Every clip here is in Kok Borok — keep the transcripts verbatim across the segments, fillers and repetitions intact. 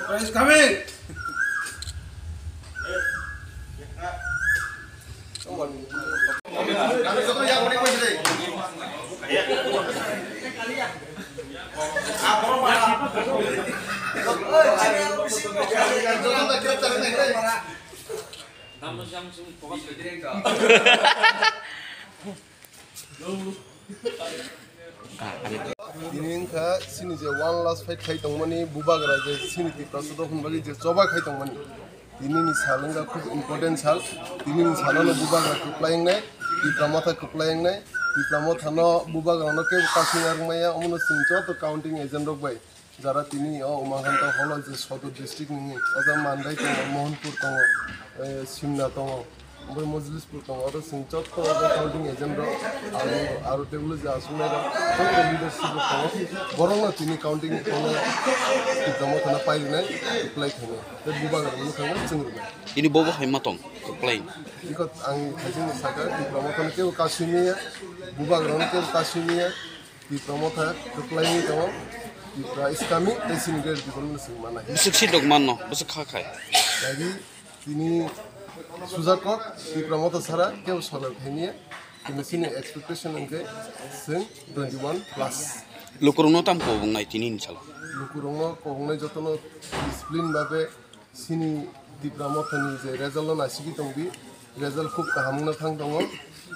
Prize coming. Tini wngkha chini je one last fight khai tongmani bubagra je chini Tiprasa dophani bagwi je choba khai tongmani. Tini ni sal wngkha khub important sal. Tini ni salo no bubagra kwplai wngnai, Tipra Motha kwplai wngnai. Tipra Motha no bubagra no kebo kasing arwk maya, omono chwng joto counting agent rok bai. Jara tini o Umakanta holo je Sodor district ni, o jaga Mandai tongo, Mohanpur tongo, eh, Simna tongo, omo Mojlispur tongo, oro chwng joto o jaga counting agent rok, aro, aro tei ulo je aswk nai rok, joto leadership rok tongo, borok no tini counting tongo, Tipra Motha no pai rwnai, apply khainai, tei bubagra no mwkhang no chwng rwnai. Ini bobo hai ma tong, apply. Iko ang khaising saka, Tipra Motha no kebo kasing ya, bubagra no kebo kasing ya, Tipra Motha kwplai wngwi tongo. Tipra is coming, tei chini great people no chwng manai. Bwswk si dok manno, bwswk kha khai. Lagi tini sujakok Tipra Motha sara kebo solar khainiya. Tini chini expectation hwnkhe chwng twenty one plus. Lukurokno tam kobongnai tini ni salo. Lukurokno kobongnai jotono discipline babe Chini Tipra Mothani je result no naisiki tongdi, result khub kaham wngna thang tongo.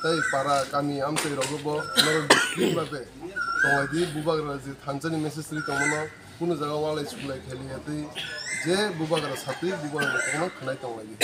Tei para kami amtwi rogo bo norok discipline bai tonglai di, bubagra je thansa ni message ri tongmano kunu jaga walai suklai khailiya tei je bubagra satwi bubagra ni kokno khwnai tonglai di.